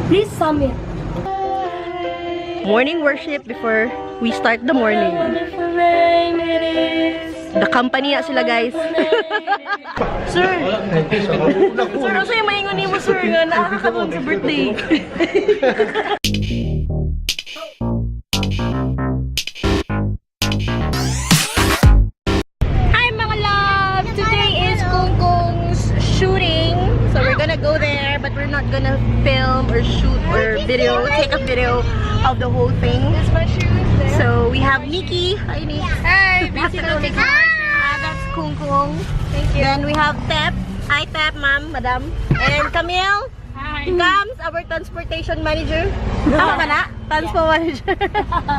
Please submit. Morning worship before we start the morning. The company na sila, guys. Sir! Sir, ano sa'yo maingon mo, sir, nga nakakabon sa birthday? Hi, mga love! Today is Kung Kung's shooting. So we're gonna go there, but we're not gonna film or shoot or video, take a video of the whole thing. So we have Nikki. Hi, Nikki. Hi! Busy to take that's Kung Kung. Thank you. Then we have Tep. Hi, Tep, ma'am, madam. And Camille. Hi. Cams, our transportation manager. Tama ba na? Transport manager.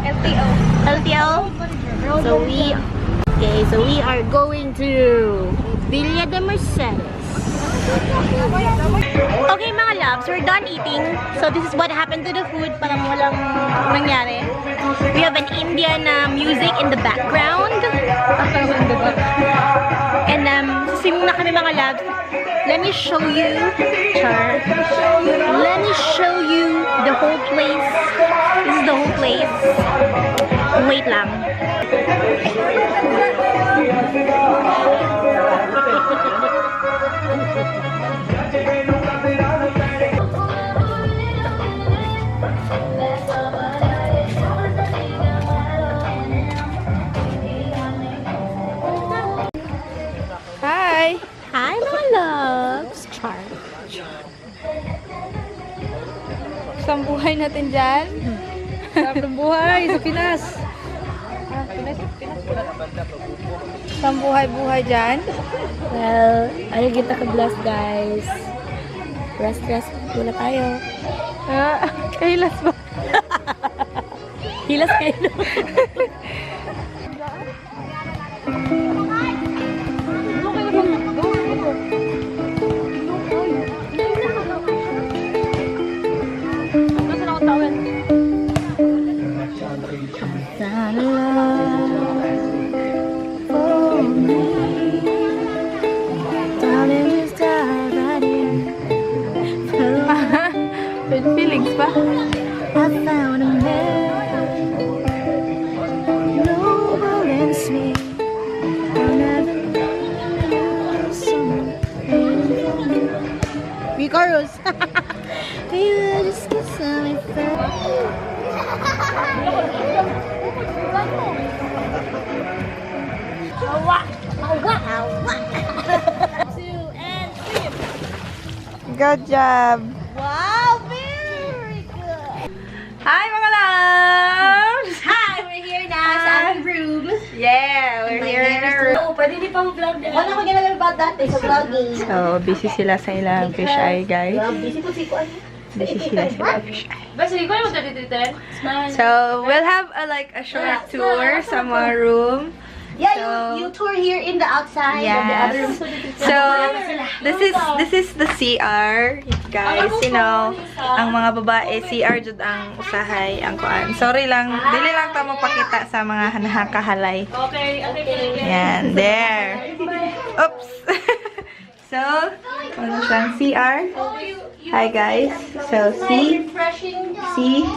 LTO. LTO. So we are going to Villa de Mercedes. Okay, mga loves, we're done eating. So this is what happened to the food. Parang walang nangyari. We have an Indian music in the background. And swimming na kami, mga loves. Let me show you. Char. Let me show you the whole place. This is the whole place. Wait lang. Hi! Hi, mga loves. Char. Isang buhay natin dyan. Sarap ng buhay sa Pinas. Ah, Pinas, Pinas. Isang buhay-buhay dyan. Well, ano kita ka-bless, guys. Rest, rest muna tayo. Ah, kahilas ba? Hilas kayo. Nasaan ako tawel? For me. Darling, just dive right in. With feelings pa? I found a man, noble and sweet. I'll never know someone waiting for me. We chorus. We will just kiss and we fell. Awa! Awa! Awa! Two and three. Good job! Wow, very good. Hi, mga loves! Hi, we're here na sa aming room. Yeah, we're here in our room. Oo, pwede di pang vlog na. Wala ko ginagawa about that eh, sa vlogging. So, busy sila sa ilang fish eye, guys. Busy po si Kuan. Busy sila sa ilang fish eye. Basta, ikaw yung 3310? So, we'll have a, like a short tour sa mga room. Yeah, So- you tour here in the outside of the other room. Yes. So, this is the CR, guys. You know, ang mga babae CR jud ang usahay ang kuan. Sorry lang, dili lang ta mo pakita sa mga nakahalay. Okay. Yan, there. Oops. So, ano siyang CR? Hi, guys. So, see? See?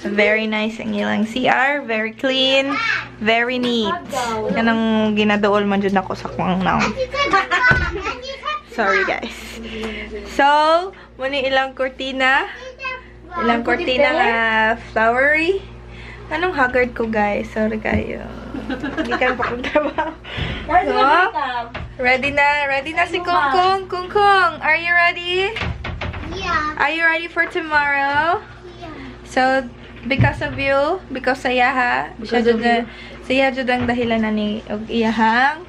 Very nice ang ilang CR. Very clean. Very neat. Yan ang ginaduol man dyan ako sa kuang naon. Sorry, guys. So, muna ilang kortina. Ilang kortina nga flowery. Anong haggard ko, guys? Sorry kayo. Hindi ka pa kong trabaho. So, ready na. Ready na si Kung Kung. Kung Kung, are you ready? Yeah. Are you ready for tomorrow? Yeah. So, because of you, because sa iyaha, siya jud na, siya jud ang dahilan na ni og iyahang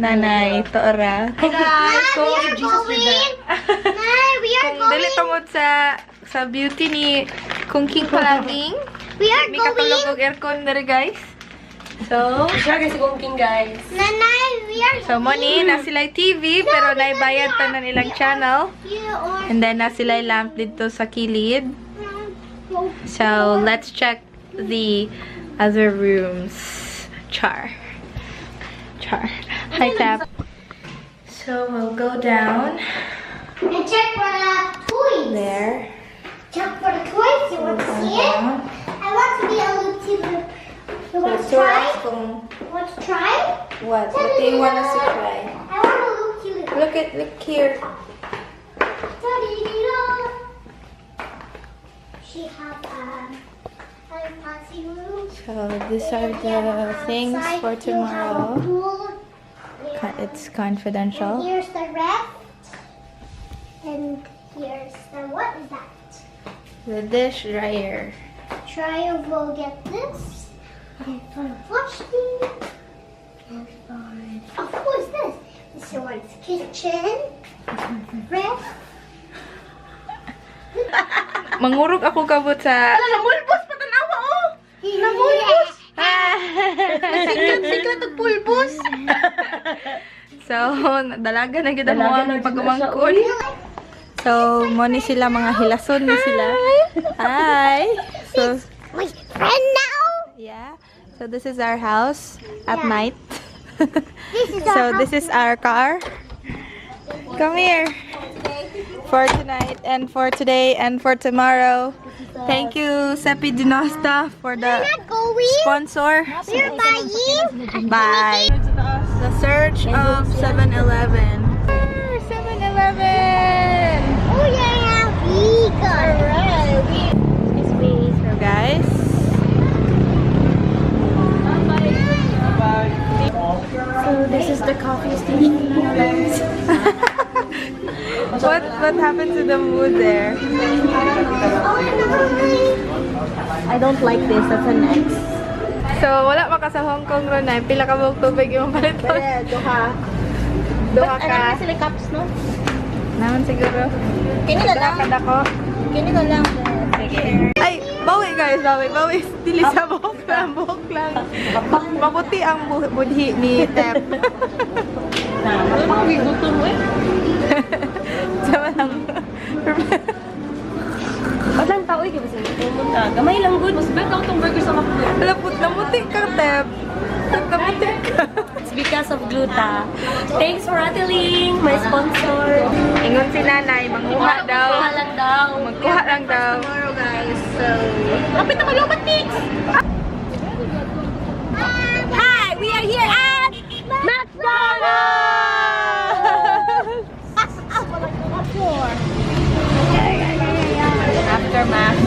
nanay Tora. Kung, Mom, kung, we are going. Nay, we are kung dili going. tungod sa beauty ni Kung King Palaging, We are may katulog going. og aircon diri, guys. So, Siya guys, si Kong King, guys. Nanay, we are so mo ni na sila TV pero naibayad tanan ilang channel. You are. And then na sila lamp dito sa kilid. So let's check the other rooms. Char. Char. Hi, Tap. So we'll go down And check for the toys. there. Check for the toys. You want to see it? Down. I want to be a loop-de-loop. You want to So try? ask kung You want to try? what? What do you want us to try? I want a loop-de-loop. Look here. Ta-dee-dee-da. She have a fancy room. So these are the things for Outside, you have a tomorrow. pool. It's And confidential. here's the ref. And here's the, what is that? The dish dryer. Try will get this. And for the washing. And for, oh, what is this? This one's kitchen. This one's the ref. Mangurog ako kabot sa Ala, namulbos pa tanawa, oh! Namulbos! Sikat-sikat og pulbos! So, dalaga na gid ang Dalaga na mga gid na siya, pagumangkon. So, mo ni sila mga hilason ni sila. Hi. So, My friend now. yeah. So this is our house at Yeah. night. This is So our this is our car. Come here. For tonight and for today and for tomorrow. Thank you, Sepi Dinosta, for We're the not going. sponsor. We're buying. Bye. The search of 7-Eleven. 7-Eleven! Oh yeah, we got. So guys, So this is the coffee station. what happened to the mood there? I don't like this. That's an X. So wala pa ka sa Hong Kong ron na pila ka buok tubig yung paliton. Duha. Duha But ka. ano sila cups, no? Naman siguro. Kini na Duha lang. ka dako. Kini na lang. Ay, bawi guys, bawi, bawi. Dili sa buhok lang, buhok lang. Maputi ang budhi ni Tep. Wala pa gutom eh. Sama lang. Walang tao eh, kasi pumunta. Gamay lang good. Mas bet ako tong burger sa McDo. Laput, namuti ka, Tep. Tep, namuti ka. It's because of Gluta. Thanks for Ateling, my sponsor. Ingon si nanay, manguha daw. Magkuha lang daw. Magkuha lang daw. Tomorrow, guys. So, kapit na malubat, Nix! Hi! We are here at McDonald's! Aftermath.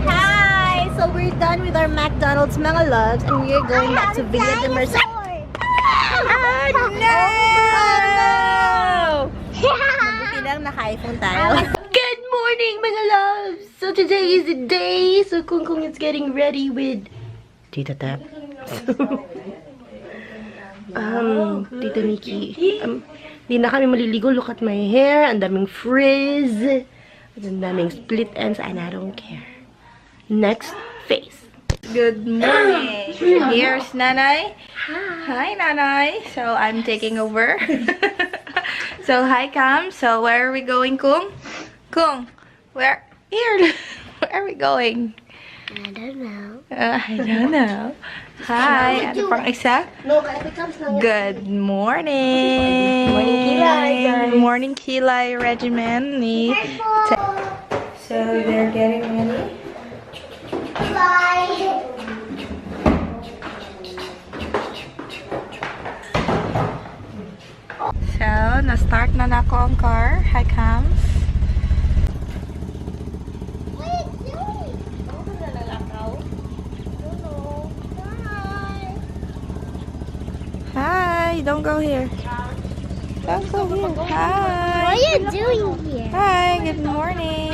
Hi! So we're done with our McDonald's mga loves and we're going back to Villa de Merced. Ah, no! Mabuti lang naka-iPhone tayo. Good morning, mga loves! So today is the day. So Kung Kung is getting ready with Tita Tap. Tita Nikki, di na kami maliligo. Look at my hair. Ang daming frizz. Ang daming split ends and I don't care. Next face. Good morning. Here's Nanay. Hi. Hi, Nanay. So I'm taking over. So hi, Cam. So where are we going, Kung? Kung, where? Here. Where are we going? I don't know. I don't know. Hi. Ano pang isa? No, kaya comes lang. Good morning. Morning, Kilay, guys. Morning, Kilay regimen ni. So they're getting ready. Bye. So, na-start na nako ang car. Hi, Cams. What are you doing? Bye. Hi, don't go here. Don't go here. What Hi. are you doing here? Hi, good morning.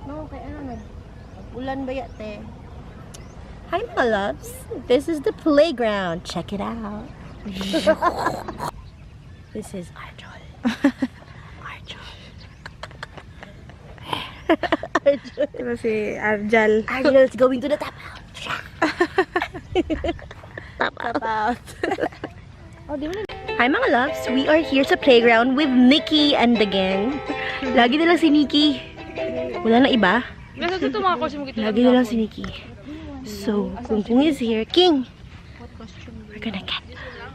No, kaya ano, nag ulan ba yate? Hi mga loves! This is the playground. Check it out. This is Arjol. Arjol. Ito si Arjal. Arjel's going to the top. Top out. Top out. Hi, mga loves! We are here sa playground with Nikki and the gang. Lagi na lang si Nikki. Wala na iba. Nasa dito mga costume kita. Lagi na lang si Nikki. So, Kung Kung is here. King!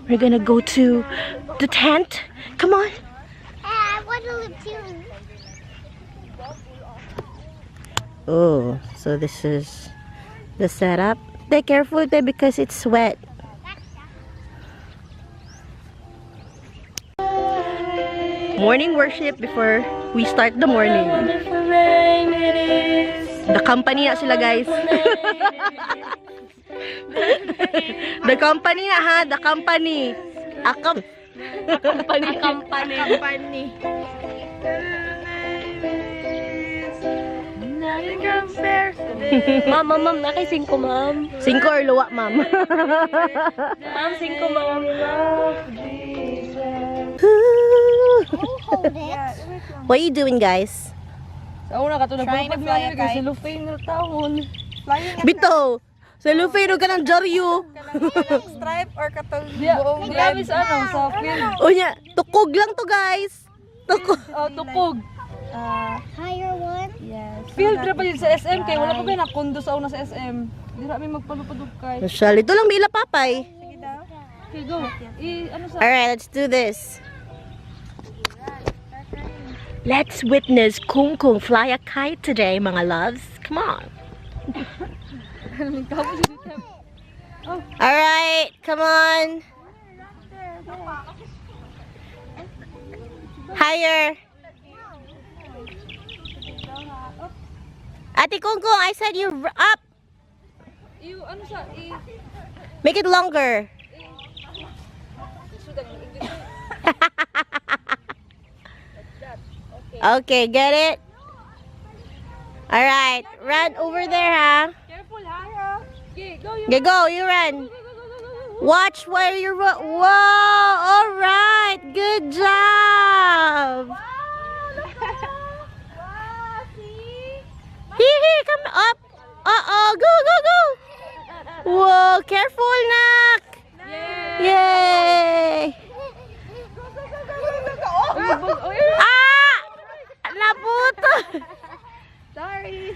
We're gonna go to the tent. Come on! Hey, I want to live too. Oh, so this is the setup. Be careful there because it's wet. Morning worship before we start the morning. The company na sila, guys. The company na ha, the company. Akam Company. Company. Company. Nothing compares to this. Ma'am, ma'am, ma'am, nakay singko, ma'am. Singko or luwa, ma'am. Ma'am, singko, ma'am. Hold it. What are you doing, guys? Sa una ka to, Trying to fly a kite. Lufay na taon. Flying a Bito! Sa Lufay, ka ng dyaryo. kanang stripe or katong buong red. Grabe sa ano, sa field. Unya, tukog lang to, guys. Tukog. Oh, tukog. Ah, Higher one. yes. Field trip pa yun sa SM kay wala pa ba na kondo sa una sa SM. Di ra mi magpalupad og kay. Masyal, ito lang may papay. Sige daw. Okay, go. I ano sa Alright, let's do this. Let's witness Kung Kung fly a kite today, mga loves. Come on. Alright, come on. Higher. Ate Kung Kung, I said you up. I ano sa I Make it longer. Okay, get it? All right, run over there, huh? Careful ha. Okay, go you. Okay, go, you run. Go, go, go, go, go. Watch where you run. Whoa, all right, good job. Here, here, come up. Uh-oh, go, go, go. Whoa, careful, nak. Yay. Ah! Naputo. Sorry.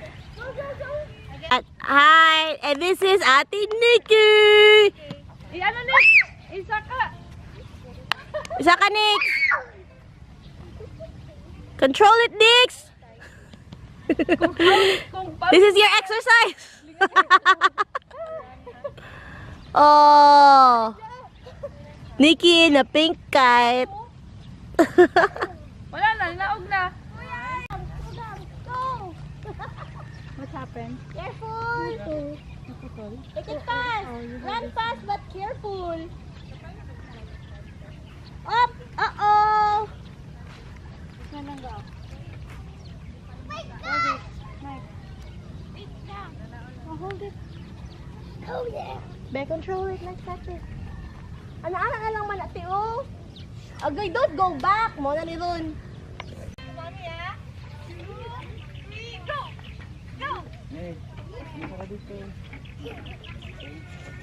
At, hi, and this is Ate Nikki. I ano ni? Isa ka. Isa ka, Nix. Control it, Nix. Kung pa This is your exercise. Oh. Nikki in a pink kite. Wala na, naog na. Go. What happened? Careful. Make it fast. Run fast, but careful. Up. Uh-oh. My God. Oh, hold it. Go there. Be, control it like that. Ana, ana na lang man ate, oh. Agay, don't go back. Mo na ni Ron.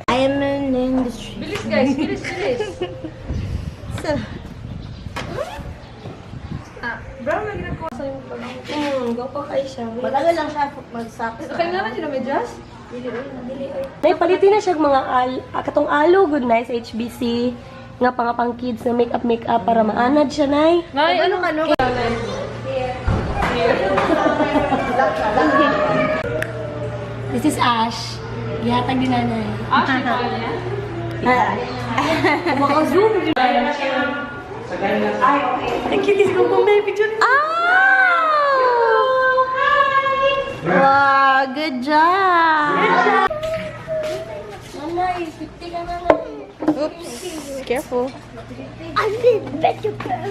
I am in industry. Bilis guys, bilis, bilis. So, Brown lagi na ko sa imong panahon. Go pa kayo siya. matagal lang siya mag-socks. Kaya naman sila medyas? Nay, palitin na siya mga katong alo good night sa HBC nga pang kids na makeup makeup para maanad siya nay. Nay, ano ka no? This is Ash. Gihatag din nanay. Ah, si niya. Maka-zoom. Ang cute is kung may picture. Ah! Wow, good job! Nanay, 50 ka nanay. Oops. Careful. I'm the better girl.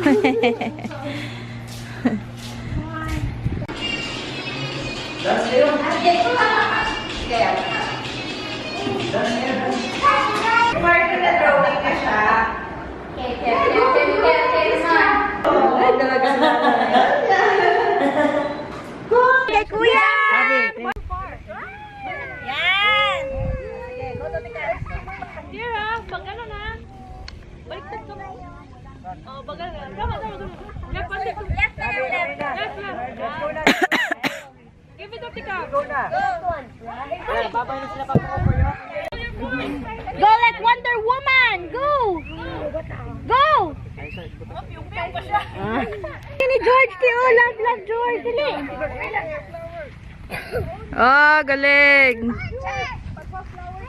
Baliktad ka mo. Oh, bagal. Tama, tama, tama. Left, left, left, left, left, left. Give it up, Tika. Go like Wonder Woman! Go! Go! Ni George Tio, love, love George. Dali. Oh, galing.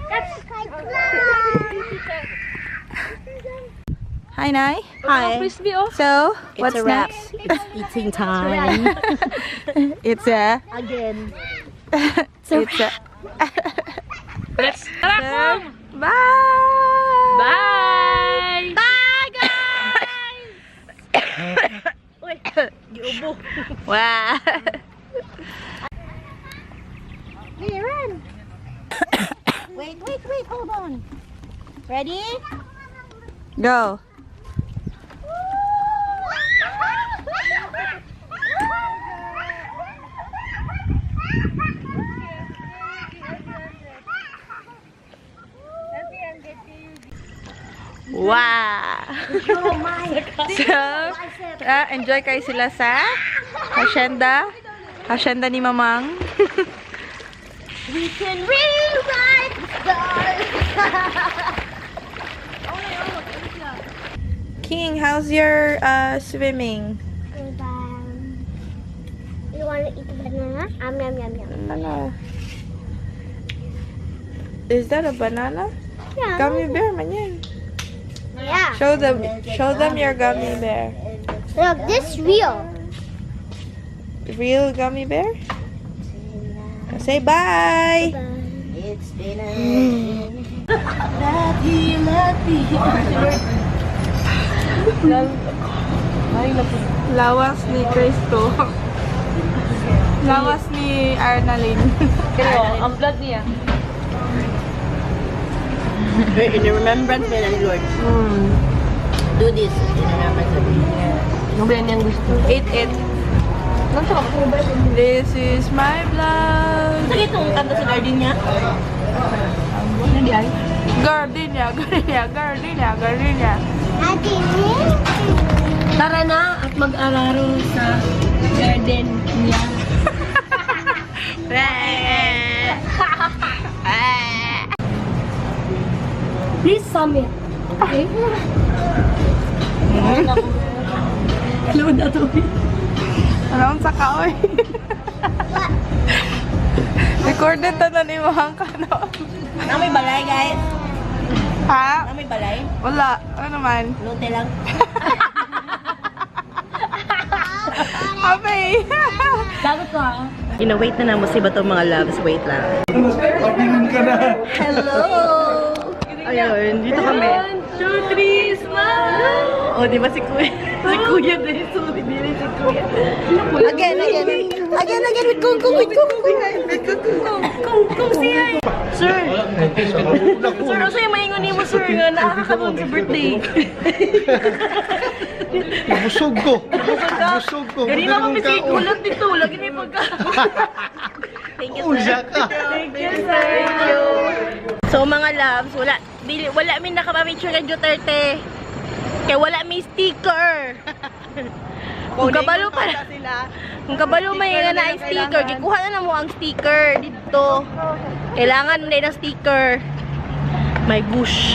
That's Hi, Nay. Hi. Frisbee, oh. So, what's a wrap. next? It's eating time. It's a Again. It's a Let's tara, Kong. Bye. Bye! Bye, guys! Uy, giubo. Wow. Hey, run. Wait, wait, wait, hold on. Ready? Go. Wow. So, enjoy kayo sila sa hacienda. Hacienda ni Mamang. We can rewrite the stars. King, how's your swimming? You want to eat the banana? Yum, yum, yum. Banana. Is that a banana? Yeah. Gummy bear man yan. Yeah. Show them your gummy bear. Look, this real. Real gummy bear? Say bye. It's been a Lati, lati. Lawas ni Cristo. Lawas ni Arnalyn. Pero, ang vlog niya. In the remembrance of the Lord. Do this in remembrance of me. Ano ba yan yung gusto? Eat it. This is my vlog. Sige, itong kanta sa gardenia. Gardenia, gardenia, gardenia, gardenia. Ate, Tara na at mag-araro sa garden niya. Please submit. Okay? Load na to. Ano sa kaoy? Recorded ta na ni Mahang ka, no? Na may balay, guys. Ha? Na may balay. Wala. Ano naman? Lote lang. Okay. Dapat ko ah. Ina-wait na namo si Bato, mga loves. Wait lang. Hello! Ayun, dito kami. One, two, three, smile! Oh, di ba si Kuya? Si Kuya din. So, hindi rin si Kuya. Again, again. Again, again. With Kung Kung, with Kung Kung. With Kung Kung. Kung, kung siya. Sir! Sir, ano sa'yo maingon mo, sir, nga nakakabon sa birthday. Busog ko. Busog ko. Ganina kami si kulat dito. Lagi may pagka. Thank you, sir. Unsa ka. Thank you, sir. Thank you. So, mga loves, wala, dili, wala mi nakapamicture kay Duterte. Kaya wala mi sticker. Kung kabalo pa, kung kabalo may nga na ang sticker, gikuha na na mo ang sticker dito. Kailangan mo na ng sticker. My gosh.